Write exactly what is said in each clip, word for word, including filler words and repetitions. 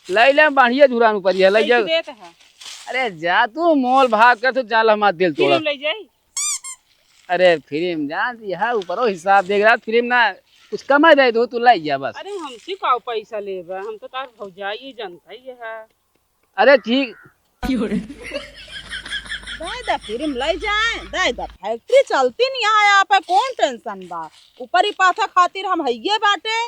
लइ ले, बढ़िया झुरान ऊपर ये, लइ कैसे जा। देत है? अरे जा तू, मोल भाव कर, तू जाल हमार दिल फिर तोड़ा। हम लइ जाई। अरे फिर हम जान, यह ऊपरो हिसाब देख रहा, फिर ना कुछ कमा दे दो, तू लइ जा बस। अरे हमसे का पैसा लेबा, हम तो तार भौजाई जानता ही है। अरे ठीक। दादा फिर हम लइ जाए, दादा फैक्ट्री चलती नहीं है यहाँ पे, कौन टेंशन बा? ऊपरी पाथा खातिर हम हइये बाटे।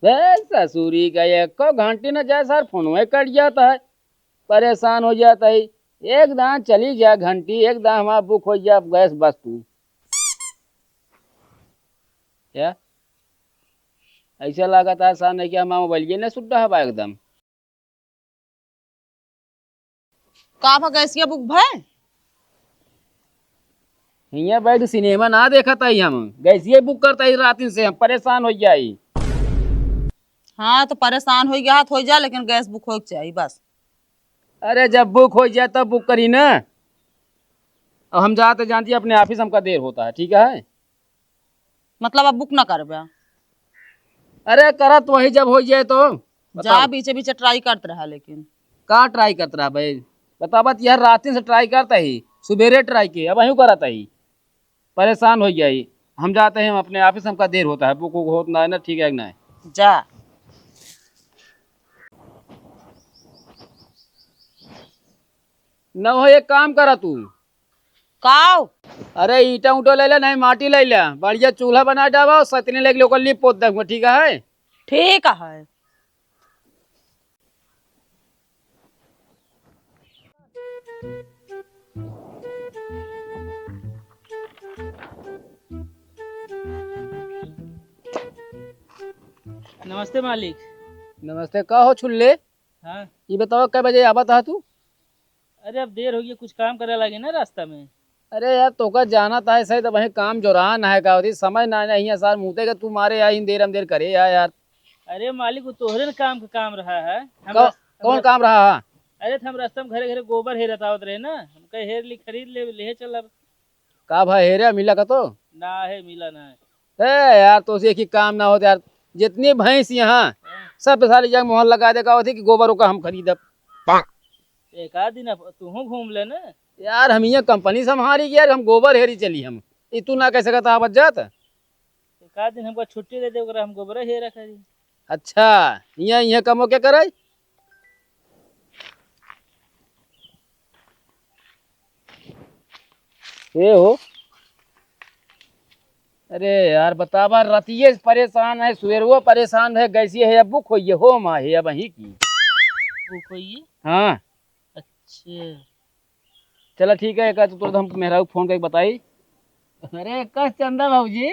बे ससुरी का एको घंटी न जाए सर, फोनवे कट जाता है, परेशान हो जाता है। एक दान चली जा घंटी, एक दान हमारा बुक हो जा गैस बस तू। क्या? ऐसा लागत है सर नहीं कि हमारा मोबाइल ये नहीं सुट रहा बा एकदम। का भा गैसिया बुक भय? हियाँ बैठ सिनेमा ना देखत आई हम, गैसिया बुक करता ही रातिन से हम परेशान हो जाई। हाँ तो परेशान हो गया तो हो जा, लेकिन गैस बुक होए के चाहिए बस। अरे जब बुक हो जाए तब बुक करी ना। अब हम जाते जानती अपने ऑफिस, हमका देर होता है, ठीक है? मतलब अब बुक ना करबे? अरे करत वही जब हो जाए तो। जा बताओ। बीचे बीचे ट्राई करत रहा लेकिन। का ट्राई करत रहा भाई? बतावा तो यार, रातिन से ट्राई करता ही, सुबेरे ट्राई किए, अब अहियो करत ही। परेशान हो गया ही। हम जाते हैं अपने ऑफिस, हमका देर होता है, बुक वुक होत ना है ना, ठीक है कि ना है? जा। न हो, एक काम करा तू। काव? अरे ईंटा ऊंटा ले ले, नहीं माटी ले ले, बढ़िया चूल्हा बना डावा और सतनी लेके ओकर लीप पोत देबो, ठीक है? ठीक है। नमस्ते मालिक। नमस्ते, का हो छुल्ले? हाँ। ई बतावा, कै बजे आवत हा तू? अरे, अब देर होइ गया, कुछ काम करे लागे ना रास्ता में। अरे यार, तोका जानत है सही, तब वहीं काम जोरान है का होती, समय ना, नहीं है सार, मुँहते के तू मारे आई, देर हम देर करे या यार। अरे मालिक, वो तोहरे न काम का काम रहा है। हम कौ-, रस-, हम कौन रस-, काम रहा है? अरे, तो हम रास्ता में घरे घरे गोबर हेरत आवत रहे ना, हम कहे हेर ली, खरीद ले, ले चल अब। का भाई, हेरे मिला का तो? ना है, मिला ना है। ए यार, तो से एक ही काम ना होते यार, जितनी भैंस यहाँ, हाँ। सब सारी जगह मोहर लगा दे का होती कि गोबर ओकर हम खरीदब। एक आध दिन अब तूहू घूम ले ना। यार, हम यहाँ कंपनी संभारी कि यार, हम गोबर हेरी चली हम। ई तू ना कह सकत आवत जात। एक आध दिन हमका छुट्टी दे दे, ओकरा हम गोबर हेरा करी। अच्छा, यहाँ, यहाँ कमो के करे? ए हो। अरे यार, बतावा, रतिये से परेशान है, सुबेरवा परेशान है, गैसिया है, अब बुक होइए हो, माँ है, अब वहीं की। बुक होइए? हाँ। अच्छा। चला ठीक है, एक तो तुरंत हम मेहरारू फोन करके बताई। अरे, कस चंदा भौजी,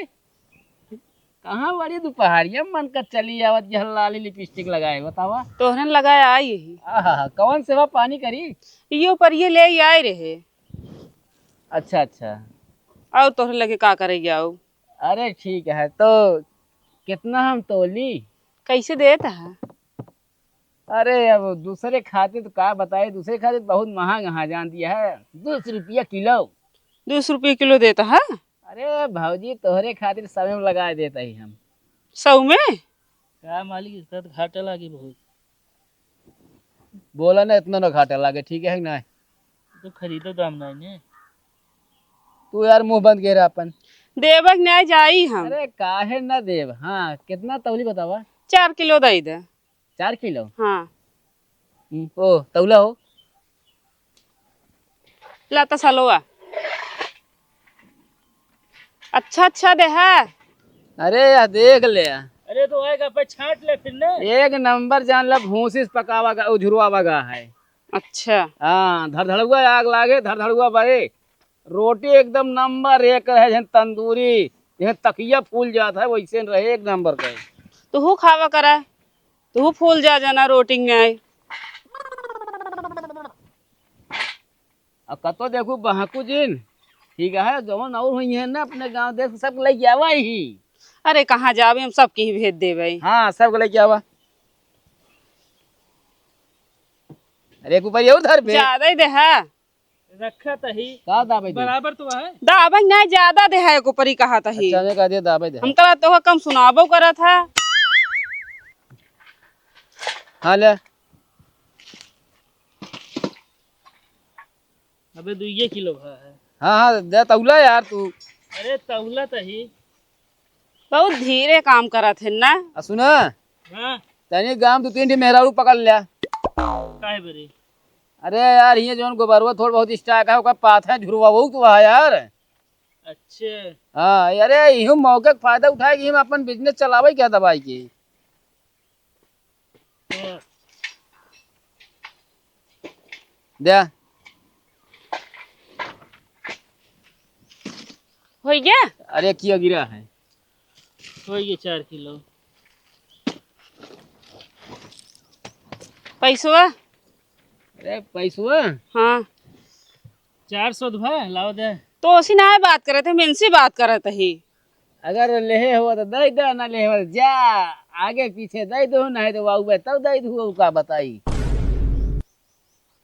कहाँ बड़ी दुपहरिया मन का चली आवत, यह लाली लिपस्टिक लगाए, बतावा। तोहरन लगाए आई ही। आहा, कौन सेवा पानी करी? इयो पर ये ले आए रहे। अच्छा, अच्छा। और तोहरे लगे का करे जाओ? अरे ठीक है, तो कितना हम तोली? कैसे देत है? अरे, अब दूसरे खातिर तो का बताई, दूसरे खातिर बहुत महंग है, जान दिया है, दो सौ रुपया किलो। दो सौ रुपया किलो देता है? अरे भौजी, तोहरे खातिर सौ में लगा देता ही हम। सौ में? का मालिक, इसका तो घाटा लागे बहुत। बोला ना, इतना ना घाटा लागे, ठीक है कि ना? तो खरीदो दाम ना ने। तू यार मुंह बंद के रहा अपन। देबक ना जाई हम। अरे काहे ना देब? हाँ, कितना तौली बतावा? चार किलो दे दे। चार किलो? हाँ। हम्म, ओ, तौला हो। ला त सलोआ। अच्छा, अच्छा दे है। अरे, या देख ले। अरे, तो आएगा पे छांट ले फिर ना। एक नंबर जान ला, भूसी से पकावा गा, उझुरवावा गा है। अच्छा। हाँ, धड़धड़ुआ आग लागे, धड़धड़ुआ बरे। रोटी एकदम नंबर एक रहे, जैसे तंदूरी, जैसे तकिया फूल जात है, वैसे रहे, एक नंबर का। तुहू खावा करा, तुहू फूल जा जाना रोटी में आए। अब कतो देखू बहकू जिन, ठीक है, जौन और हुई है ना अपने गांव देश में, सब लेके आवा ही। अरे कहाँ जावे, हम सबके ही भेज देवे। हाँ, सबके लेके आवा। अरे एक ऊपर ये उधर पे। ज्यादा ही दे है। रखा तही। का दाबे दे? बराबर तो है। दाबे नहीं, ज्यादा दे है, एको परी कहा तही। अच्छा, हमें कह दिया दाबे दे। हम तो तोहका कम सुनाबो करत है। हाँ, ले। अबे, दुइये किलो भा है। हाँ, हाँ, दे तौला यार तू। अरे, तौला तही। बहुत धीरे काम करत है ना। आ, सुना। हाँ। तनी गाँव दू तीन ठी मेहरारू पकड़ लिया। काहे बरे? अरे यार, हियाँ जौन गोबरवा थोड़ बहुत stock है, ओकर पाथे झुरवा बहुत हुआ है यार। अच्छे। हाँ, अरे, इहू मौके के फायदा उठाए कि हम अपन business चलावे क्या दवाई के। हाँ। द्या। होइ गया? अरे, किया गिरा है। होइ गया चार किलो। पैसवा? अरे, पैसवा? हाँ। चार सौ भा, लाओ दे। तो उसी ना बात करत है, मेनसे बात करत ही। अगर लेहे हो तो दे दो, ना लेहे हो तो जा, आगे पीछे दे दो, नहीं तो वाऊ बे तब दे दो, का बताई।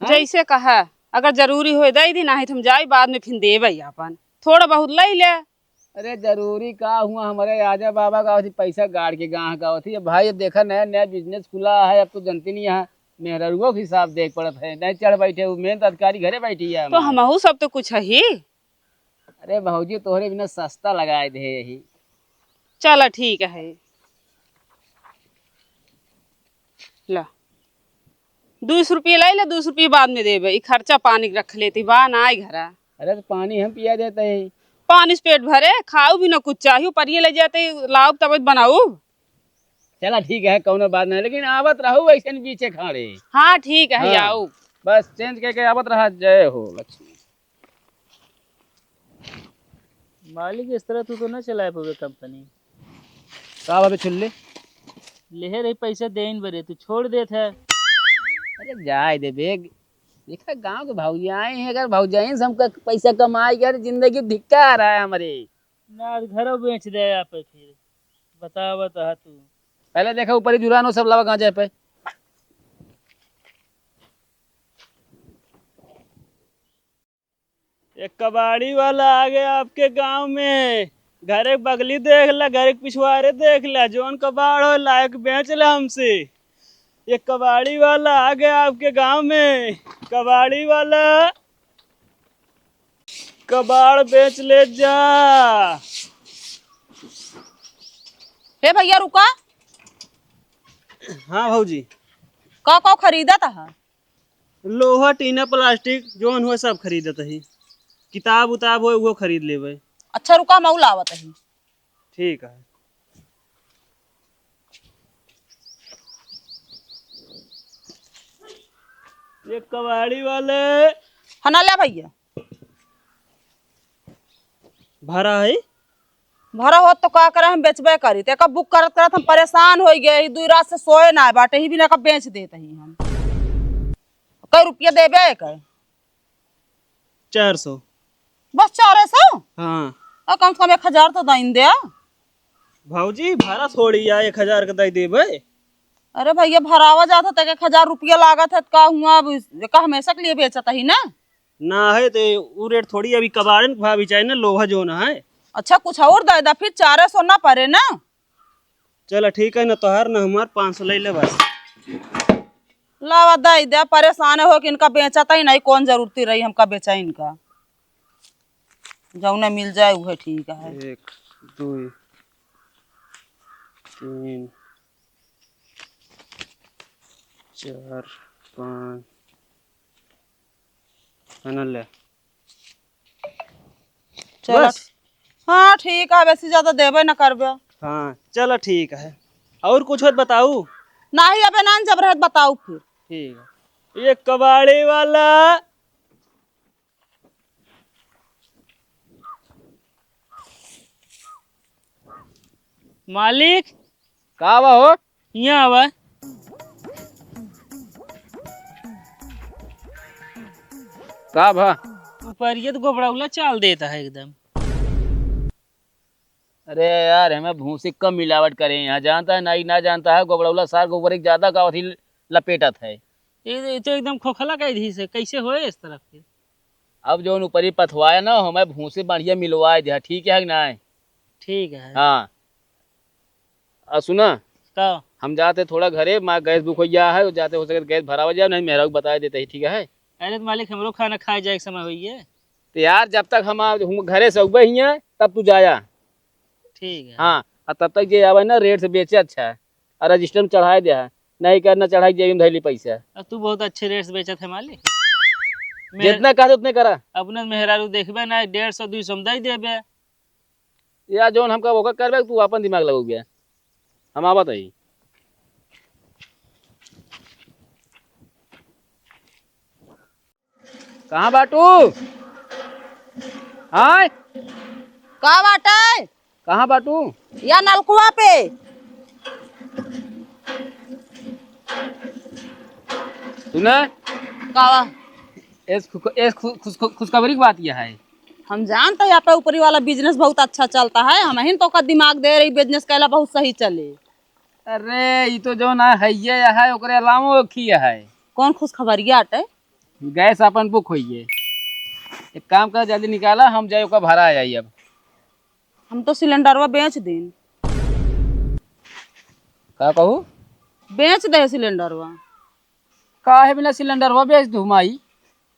हाँ? जैसे कहा, अगर जरूरी होए दे दी, नहीं तो हम जाई, बाद में फिर देबे अपन। थोड़ा बहुत ले ले। अरे जरूरी का हुआ, हमारे आजा बाबा का होती पैसा गाड़ के गाँह का होती। अब भाई, अब देखा नया नया business खुला है, अब तो जनती नहीं है, मेहररुओ के हिसाब देख पड़त है, नहीं चढ़ बैठे, वो main तो अधिकारी घरे बैठी है तो हमारे। हमहू सब तो कुछ है ही। अरे भौजी, तोहरे बिना सस्ता लगाए दे यही। चला ठीक है, ला, दो सौ रुपये ले ले, दो सौ रुपये बाद में देबे। ई खर्चा पानी के रख लेती बा ना आई घरा। अरे तो पानी हम पिया देते हैं। पानी से पेट भरे, खाऊ भी ना कुछ चाहिए, परिये ले जाते, लाऊ तब बनाऊ। चला ठीक है, कौनो बात नहीं, लेकिन आवत रहू ऐसे न बीचे खाड़े। हाँ ठीक है, हाँ। आऊ। बस change करके आवत रहा, जय हो लक्ष्मी। मालिक, इस तरह तू तो ना चलाए पावे company। का भावे छुल्ले? लेहे रही पैसा देइन बरे, तू छोड़ देत है। अरे जाए दे बेग, देखा गांव के भौजाई हैं, अगर भौजाई से हमका पैसा कमाई यार, जिंदगी धिक्कार है हमारे। ना, घरों बेच दे आप फिर, बतावा तो हा तू। पहले देखा ऊपर ही जुरानो सब लावा गांजा पे। एक कबाड़ी वाला आ गया आपके गांव में। घर एक बगली देख ला, घर एक पिछवारे देख ला, जौन कबाड़ हो लायक बेच ला हमसे। एक कबाड़ी वाला आ गया आपके गांव में। कबाड़ी वाला, कबाड़ बेच ले जा। हे भैया रुका। हाँ भौजी। का का खरीदत है? लोहा, टीना, plastic जौन हुआ सब खरीदत ही। किताब उताब होए उहो खरीद लेबे। अच्छा रुका, मऊ लावत ही। ठीक है। ये कबाड़ी वाले। हना ले भैया। भरा है? भरा होत तो का करे, हम बेचबे करी। ते का बुक करत करत हम परेशान होइ गए ही, दुई रात से सोए ना बाटे ही, बिना का बेच देत ही हम। कई रुपया देबे के? चार सौ। बस चार सौ? हाँ। और कम से कम एक हजार तो दइन दे। भौजी, भरा थोड़ी आ, एक हजार के दे देबे। अरे भैया, भरावा जात है तो एक हजार रुपया लागत है, का हुआ, अब का हमेशा के लिए बेचत ही ना? ना है तो उ रेट थोड़ी, अभी कबाड़न के भाव ही चाहिए ना, लोहा जौन है। अच्छा, कुछ और दे दा, फिर चार सौ ना परे ना। चला ठीक है ना, तोहार ना हमार, पाँच सौ ले ले बस। लावा दे दे, परेशान हो कि इनका बेचत ही नहीं, कौन जरूरती रही हमका बेचा इनका, जौने मिल जाए उहे ठीक है। एक, दो, तीन, चार, पाँच, है ना, ले। चला बस? हाँ ठीक है, बेसी ज्यादा देबे न करबे। हाँ चला ठीक है, और कुछ होत बताऊ? नाही, अबे ना, जब रहत बताऊ फिर। ठीक है। ये कबाड़ी वाला। मालिक। का बा हो? यहाँ आवा। का भा? ऊपर ये तो गोबड़ौला चाल देता है एकदम। अरे यार, हमें भूसी कम मिलावट करे यहाँ, जानता है ना, ना जानता है, गोबड़ौला सार गोबर एक ज्यादा का अथी लपेटत है। ये, ये तो एकदम खोखला कह दी से, कैसे होए इस तरह फिर? अब जौन ऊपरी पथवाया ना, हमें भूसी बढ़िया मिलवाए दिया, ठीक है कि नाहीं? ठीक है। हाँ। आ सुना, का? हम जाते थोड़ा घरे, मार गैस बुक होइ गया है, जाते हो सके तो गैस भरावा जाए, नहीं मेहरारू के बताए देते ही, ठीक है? अरे तो मालिक, हमरो खाना खाए जाए के समय होइए। तो यार, जब तक हम आ-, हम घरे से उबे ही हैं, तब तू जाया। ठीक है। हाँ, और तब तक जे आवे ना, रेट से बेचे अच्छा है, और रजिस्टर में चढ़ाए दे है, नहीं करना चढ़ाई जेबी में धैली पैसा। अब तू बहुत अच्छे रेट से बेचत है मालिक। मेरे जितना कहते उतने करा। अपने मेहरारू देखबे ना, डेढ़ सौ, दुई सौ में दे देबे। या जौन हमका ओकर करबे, तू अपन दिमाग लगौबे। हम आवत हई। कहाँ बाटू? आय? का बाटे? कहाँ बाटू? या नलकुआ पे। सुना? का? एस खु-, एस खु-, खुश-, खुशखबरी की बात यह है। हम जानते हैं, यहाँ पे ऊपरी वाला बिजनेस बहुत अच्छा चलता है, हम ही तो का दिमाग दे रही, बिजनेस कैला बहुत सही चले। अरे, ई तो जौन है, हइये है, ओकरे अलावा ओखी है। कौन खुशखबरिया अटे? गैस अपन बुक होइए। एक काम कर, जल्दी निकाला, हम जाए ओकर भरा आई अब। हम तो सिलेंडरवा बेच दिन। का कहू? बेच दे सिलेंडरवा। काहे बिना सिलेंडरवा बेच दू माई?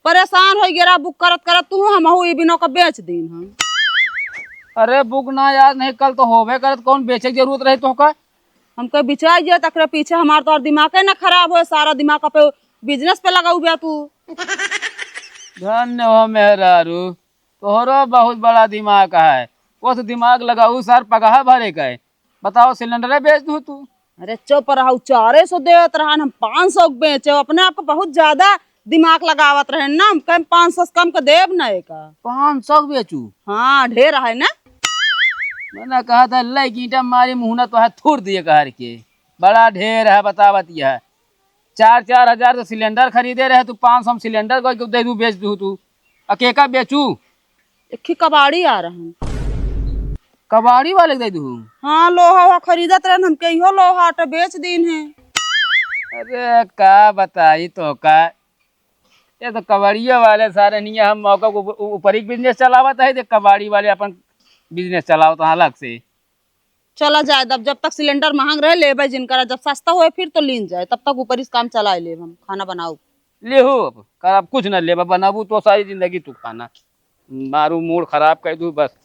परेशान होइ गेरा बुक करत करत तू, हमहू ई बिनो का बेच दीन हम। अरे बुक ना, आज नहीं कल तो होबे करत, कौन बेचे के जरूरत रहे तोहका? हमके बिचाई जे तकरे पीछे हमार तो और दिमागे ना खराब होए, सारा दिमाग पे बिजनेस पे लगाऊ बे तू। धन्य हो मेहरारू, तोहरो बहुत बड़ा दिमाग है। कुछ दिमाग लगाऊ सर पगहा भरे का है। बताओ, सिलेंडरे बेच दू तू? अरे चुप रहा, उ चारे सौ देत रहन, हम पाँच सौ के बेचे, अपने आप को बहुत ज्यादा दिमाग लगावत रहे ना, हम कहीं पाँच सौ से कम के देब ना एका। पाँच सौ के बेचू? हाँ, ढेर है ना। मैंने कहा था, ले ईंटा मारी मुहना तो है, थूर दिए कहर के। बड़ा ढेर है, बतावत यह। चार, चार हजार तो सिलेंडर खरीदे रहे तू, पाँच सौ में सिलेंडर कोई को दे दू, बेच दू तू। अकेका बेचू? एक ही कबाड़ी आ रहन। कबाड़ी वाले के दे दू? हाँ, लोहा वोहा खरीदत रहन, हमके इहो लोहा आटा बेच दीन है। अरे, का बताई तो का, ये तो कबाड़िया वाले सारे नहीं है, हम मौका को ऊपर, ऊपर ही बिजनेस चलावत है, देख कबाड़ी वाले अपन बिजनेस चलावत हैं अलग से। चला जाए, तब जब तक सिलेंडर महंग रहे, लेबे जिन करा, जब सस्ता होए फिर तो लीन जाए, तब तक ऊपर इस काम चलाए लेब हम, खाना बनाऊ। लेहू अब, कर अब कुछ ना लेबा, बनाबू तो सारी जिंदगी तू खाना। मारू मूड खराब कर दू बस।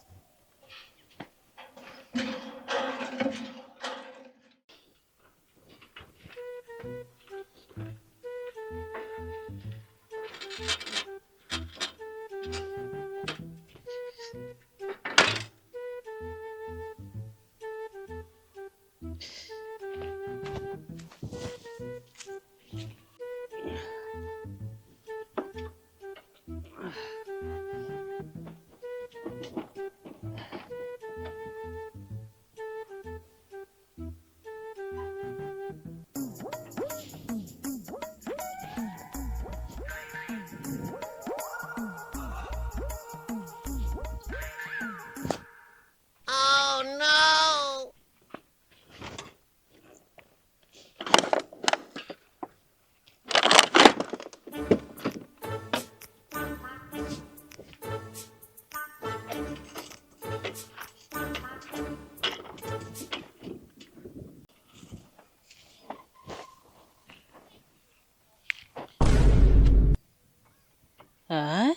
आय?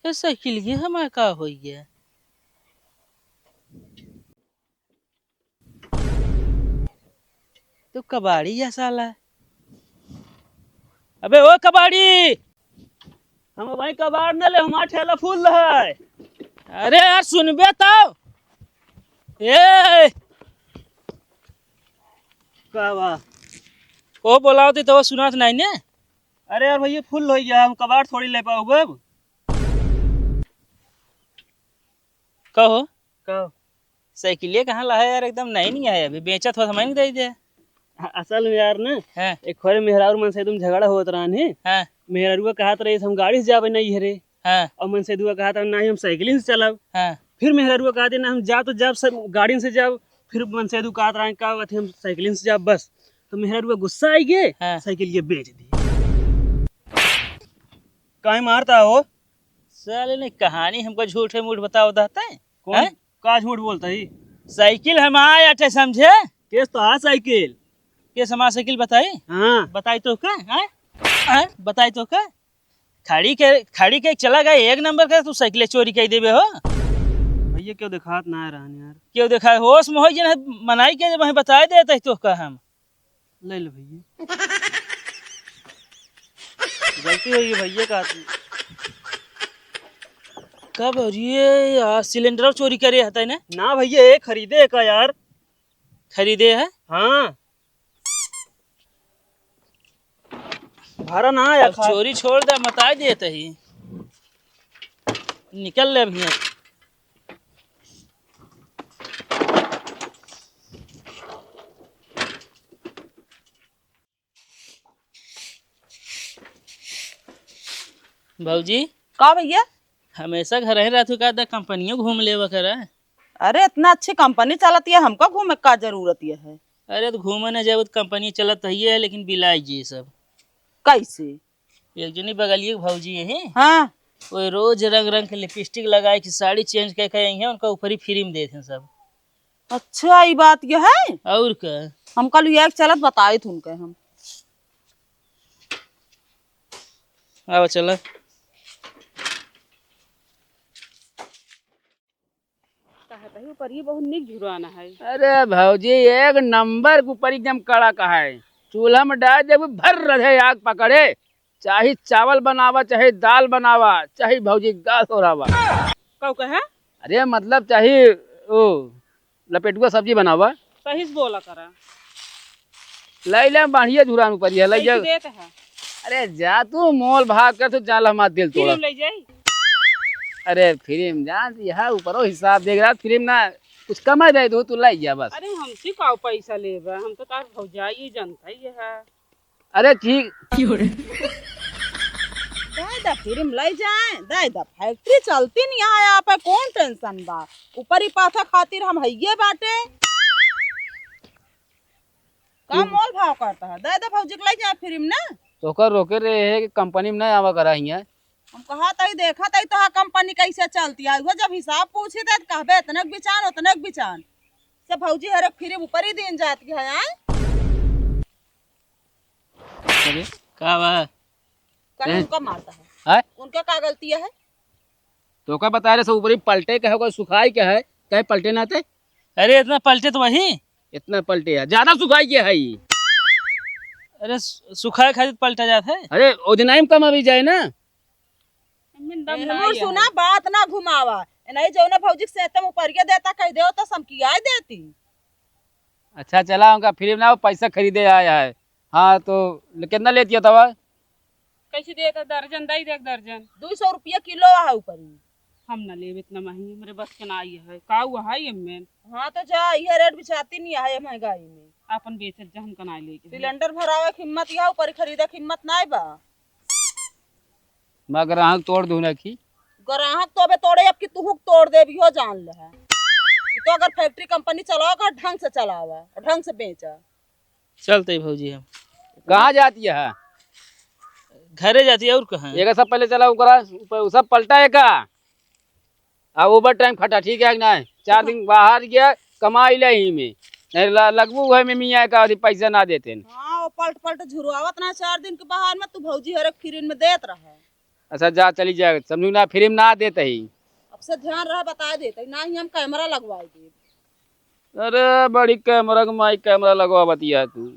ये साइकिलिया हमार का होइ गया? तू कबाड़ी या साला। अबे ओ कबाड़ी, हम भाई कबाड़ न ले, हमार ठेला फुल है। अरे यार सुनबे तो। ए, का बा? ओ बोलावती तो सुनात नहीं ने। अरे यार भैया, फुल होइ गया, हम कबाड़ थोड़ी ले पाउबे अब। कहो। कहो। साइकिलिया कहाँ ला है यार, एकदम नई नहीं है, अभी बेचत हो, हमें नहीं दे दे। अ-, असल में यार ना, हाँ। एक खोरे मेहरारू मन से एकदम झगड़ा होत रहन है। हाँ। मेहरारुआ कहत रही, "हम गाड़ी से जाबे नहीं है रे।" हाँ। और मन से दुआ कहत रहे, "नहीं, हम साइकिलिन से चलब।" हाँ। फिर मेहरारुआ कहत रहे, "हम जा तो जाब, सब गाड़िन से जाब।" फिर मन से दुआ कहत रहे, "का बात है, हम साइकिलिन से जाब बस।" तो मेहरारुआ गुस्सा आई गए, हाँ। साइकिलिया बेच दी। काहे मारता हो? साले ने कहानी हमको झूठे मूठ बताओ दहते हैं? कौन? हैं? का झूठ बोलता ही? साइकिल हम आए अठे समझे? केस तो आ साइकिल। केस हमार साइकिल बताई? हाँ। बताई तो का? हैं? हैं? बताई तो का? खड़ी के, खड़ी के चला गए एक नंबर के, तू साइकिल चोरी कर देबे हो। भैया क्यों देखात ना रहन यार? क्यों देखा? होश में हो जिन मनाई के जब हमें बताए देते तो का हम। ले ले भैया। गलती हो गई भैया का। कब हो रही है यार? सिलेंडर चोरी करे हता ने? ना भैया, ये खरीदे का यार। खरीदे है? हाँ। भरा ना आया अब खा। चोरी छोड़ दे, मताई देत ही। निकल ले भैया। भौजी। का भैया? हमेशा घर ही रहतू का, द कंपनियों घूम लेवा करा। अरे, इतना अच्छी कंपनी चलती है, हमका घूमे का जरूरत ये है? अरे, तो घूमे न जाबो तो कंपनी चलत ही है, लेकिन बिलाई जी सब। कैसे? एक जनी बगलिए के भौजी है। हाँ। वो रोज रंग रंग के लिपस्टिक लगाए के साड़ी चेंज करके आई है, उनका ऊपर ही फ्री में देते हैं सब। अच्छा, ई बात ये है? और का? हम कल ये चलत बताइत उनके हम। आवा चला। कहत ही ऊपर ये बहुत निक झुराना है। अरे भौजी, एक नंबर के ऊपर एकदम कड़क है। चूल्हा में डाल देबू, भर रहे आग पकड़े। चाहे चावल बनावा, चाहे दाल बनावा, चाहे भौजी गाल सोरावा। काऊ कहे? अरे मतलब चाहे ओ लपेटुआ सब्जी बनावा। सही से बोला करा। लई ले, बढ़िया झुरान ऊपर ही है, लई जा। कैसे देत है? अरे जा तू, मोल भाव कर, तू जान ला हमार दिल तोड़ा। फिल्म ले जाई? अरे फिल्म जान, यह ऊपरो हिसाब देख रहा, फिल्म ना कुछ कम दे दो, तू लई जा बस। अरे हमसे का पैसा लेबा, हम तो तार भौजाई जनता ही है। अरे ठीक। दादा फिल्म लई जाए, दादा फैक्ट्री चलती नहीं है यहाँ पे, कौन टेंशन बा? ऊपर ही पाथा खातिर हम हइये बाटे। का मोल भाव करता है? दादा भौजी के लई जाए फिल्म ना। तो ओकर रोके रहे है कि कंपनी में नहीं आवा करा हियाँ। हम कहा तई देखा तई तो कंपनी कैसे चलती है, वो जब हिसाब पूछी थे तो कहबे इतने के बिचान, उतने के बिचान। से भौजी हर एक फिल्म ऊपर ही दिन जाती है, आए? अरे, का बा? कहीं हैं? उनका मारता है। हैं? उनका का गलती है? तो का बता रहे, सब ऊपर ही पलटे के है, कोई सुखाई के है, कहीं पलटे ना थे? अरे, इतना पलटे तो वही। इतना पलटे है, ज्यादा सुखाई के है ई। अरे, सु-, सुखाए खातिर पलटा जात है। अरे, ओजनाई में कम अभी जाए ना। एमन दम ए, ना मुर आया सुना, है। बात ना घुमावा। ए, नहीं, जौने भौजी के सेतम उपरिया देता, कह देओ तो समकियाई देती। अच्छा, चला, उनका फिल्म ना, वो पैसा खरीदे आया है। हाँ, तो ले-, कितना लेती है तवा? कैसे देता दर्जन? दई दे एक दर्जन। दो सौ रुपया किलो है ऊपर ही। हम ना लेब इतना महंगी, हमरे बस के ना आई है। का हुआ है ये में? हाँ, तो जा, ये रेट बिचाती नहीं है महंगाई में। अपन बेचत जा, हमका ना लेके। सिलेंडर भरावे की हिम्मत या ऊपर खरीदे की हिम्मत ना बा। मैं ग्राहक तोड़ दूं ना की? ग्राहक तो अबे तोड़े, अब की तुहू तोड़ देबी हो, जान ले है। कि तो अगर फैक्ट्री कंपनी चलाओ, अगर ढंग से चलावा, ढंग से बेचा। चलते ही भौजी हम। कहाँ जाती है? घरे जाती है, और कहाँ? एक सब पहले चला, ओकरा ऊपर उ सब पलटा है का? आ ओवर टाइम खटा, ठीक है कि नहीं? चार दिन बाहर गया, कमाई ले ही में। नहीं ल-, लगबू है में मियाँ का अभी पैसा ना देते हैं। हाँ, वो पलट पलट झुरवावत ना चार दिन के बाहर में, तू भौजी हर एक फिरिन में देत रहा। अच्छा, जा, चली जा, समझू ना, फिल्म ना देते ही। अब से ध्यान रहा, बता देते ही, ना ही हम कैमरा लगवाई देब। अरे, बड़ी कैमरा के माई, कैमरा लगवा बतिया तू।